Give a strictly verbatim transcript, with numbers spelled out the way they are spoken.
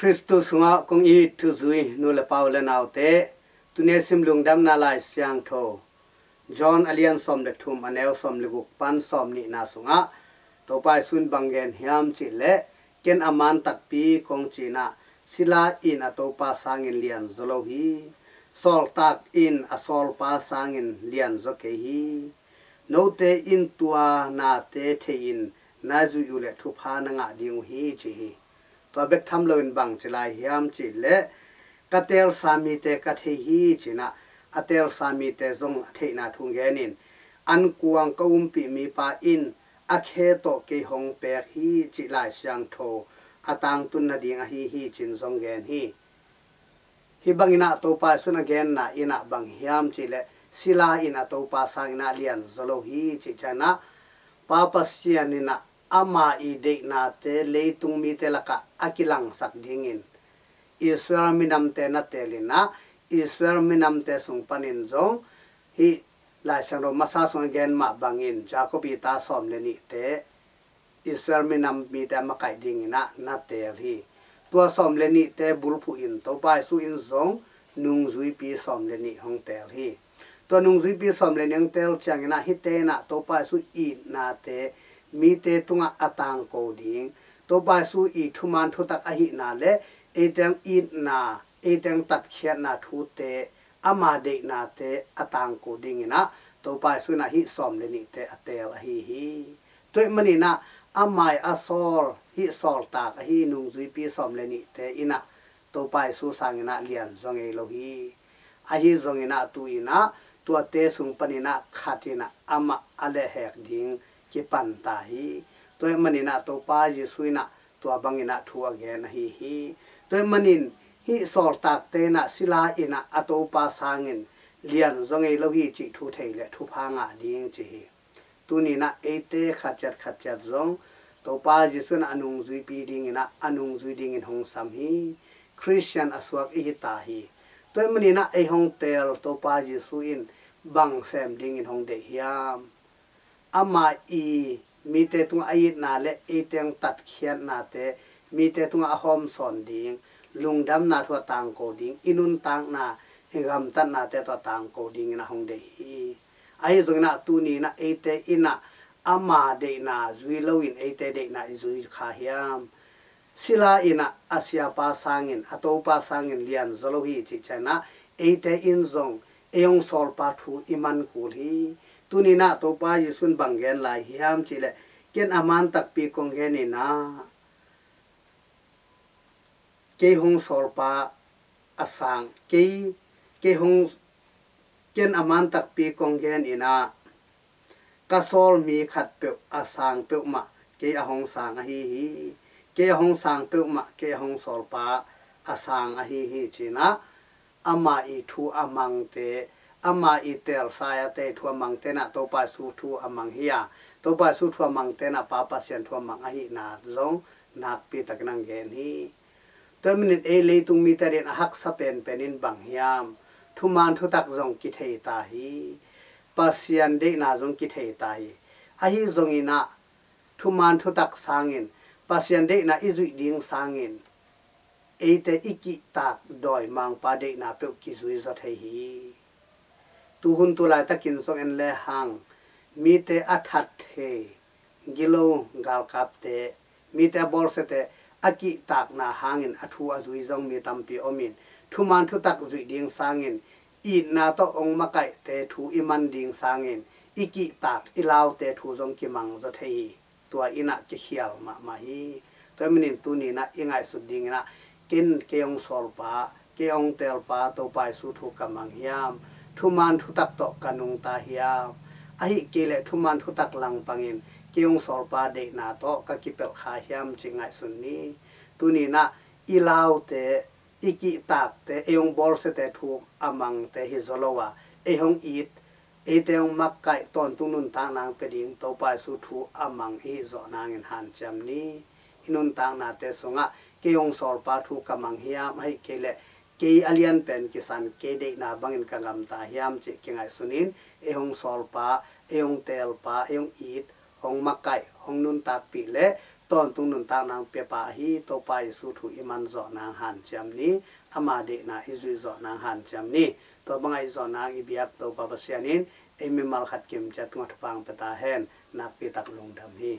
Khristu sungah kong it thuzui nu le pa u le naute, tuni a sim Lungdamna Lai Siangtho John a lian sawm le thum, a neu sawm le guk pan sawm nihna sungah Topa Jesuh in bang gen hiam cih leh, ken a man takpi kong ci-in ah, sila in a topa sangin lian zaw lo hi. Sawltak in a sawlpa sangin lian zaw kei hi. Note in tua nate thei-in na zuih uh leh thupha na ngah ding uh hi, ci hi. Tua bek tham loin bang ci lai hiam cih leh, ka teelsa mite ka thei hi, ci-in ah, a teelsa mite zong a theihna thu genin, ankuang ka umpih mipa in a khe tawh kei hong pek hi, cih Lai Siangtho a tangtun nading ahi hi, ci-in zong gen hi. Hih bangin ah Topa Jesuh in a genna in ah bang hiam cih leh, sila in a topa sangin ah lian zaw lo hi, cih ciangin ah, Pa Pasian in ah ama i deihnate leitung mite lakah a kilangsak dingin Israel minamte na teel in ah, Israel minamte sung panin zong hih Lai Siangtho masa sung a gen mah bangin Jacob i ta sawm le nihte Israel minam mite a makaih dingin ah na teel hi. Tua sawm le nihte bulphuh in Topa Jesuh in zong nungzuipi sawm le nih hong teel hi. Tua nungzuipi sawm le nih hong teel ciangin ah, hihte in ah Topa Jesuh itnate mite tungah a tangko ding, Topa Jesuh i thuman thutak ahihna le eite hong itna, eite hong tatkhiatna thute, ama deihnate a tangko dingin ah Topa Jesuh in ah hih sawm le nihte a teel ahi hi. Tua ahih manin ah ama i a sawl, hih sawltak ahi nungzuipi sawm le nihte in ah Topa Jesuh sangin ah lian zaw ngei lo hi. Ahi zongin ah tu-in ah tuate sung panin ah khat in ah amah a lehhek ding kipan ta hi. Tua ahih manin ah Topa Jesuh in ah tua bangin ah thu a gen ahi hi. Tua ahih manin hih sawltakte in ah sila in ah a topa sangin lian zaw ngei lo hi cih thu thei leh thupha ngah ding, ci hi. Tuni in ah eite khat ciat khat ciat zong Topa Jesuh in ah a nungzuipi dingin ah, a nungzui dingin hong sam hi. Khristian a suak i hi ta hi. Tua ahih manin ah ei hong teel Topa Jesuh in bang sem dingin hong deih hiam? Ama i mite tungah a itna le eite hong tatkhiatnate mite tungah a hawmsawn ding, lungdamna thu a tangko ding, i nuntakna, i gamtatnate tawh a tangko dingin ah hong deih hi. Ahi zongin ah tuni in ah eite in ah ama deihna zui loin eite deihna i zui kha hiam? Sila in ah a siapa sangin, a topa sangin lian zaw lo hi cih ciangin ah, eite in zong ei hong sawlpa thu i man kul hi. Tuni in ah Topa Jesuh in bang gen lai hiam cih leh, ken a man takpi kong gen in ah, kei hong sawlpa a sang, kei, kei hong, ken a man takpi kong gen in ah, ka sawl mi khatpeuh a sang peuhmah kei a hong sang ahi hi. Kei a hong sang peuhmah kei a hong sawlpa a sang ahi hi, ci-in ah ama i thu a mangte, ama i teelsa a tei thu a mangte in ah Topa Jesuh thu a mang hi a, Topa Jesuh thu a mangte in ah Pa Pasian thu a mang ahihna zong nakpi takin hong gen hi. Tua ahih manin ei leitung mite adingin a haksa penpen in bang hiam? Thuman thutak zong kithei ta hi. Pasian deihna zong kithei ta hi. Ahi zongin ah thuman thutak sangin, Pasian deihna i zuih ding sangin, eite i kihtak dawimangpa deihna peuh kizui zaw thei hi. Tuhun tu laitakin zong en lehang, mite a that thei, gilo galkapte, mite a bawlsiate a kihtakna hangin a thu a zui zong mi tampi om in, thuman thutak zuih ding sangin, itna tawh hong makaihte thu i man ding sangin, i kihtak, i laute thu zong kimang zaw thei hi. Tua in ah kikhial mahmah hi. Tua ahih manin tuni in ah i ngaihsut dingin ah, ken kei hong sawlpa, kei hong teelpa Topa Jesuh thu ka mang hiam? Thuman thutak tawh ka nungta hiam? Ahih kei leh thuman thutak langpangin kei hong sawlpa deihna tawh ka kipelh kha hiam, cih ngaihsun ni. Tuni in ah i laute, i kihtakte, ei hong bawlsiate thu a mangte hi zaw lo a, ei hong it, eite hong makaih, tawntung nuntakna hong pia ding Topa Jesuh thu a mang i hih zawh nangin hanciam ni. I nuntaknate sungah kei hong sawlpa thu ka mang hiam, ahih kei leh kei a lianpen kisan, kei deihna bangin ka gamta hiam, cih kingaihsun in, ei hong sawlpa, ei hong teelpa, ei hong it, hong makaih, hong nuntakpih leh tawntung nuntakna hong piapa ahi Topa Jesu thu i man zawh nang hanciam ni. Ama deihna i zuih zawh nang hanciam ni. Tua bangah i zawh nang i biak Topa Pasian in ei mimal khat kim ciat ngawh thupha hong pia ta hen. Nakpi tak lungdam hi.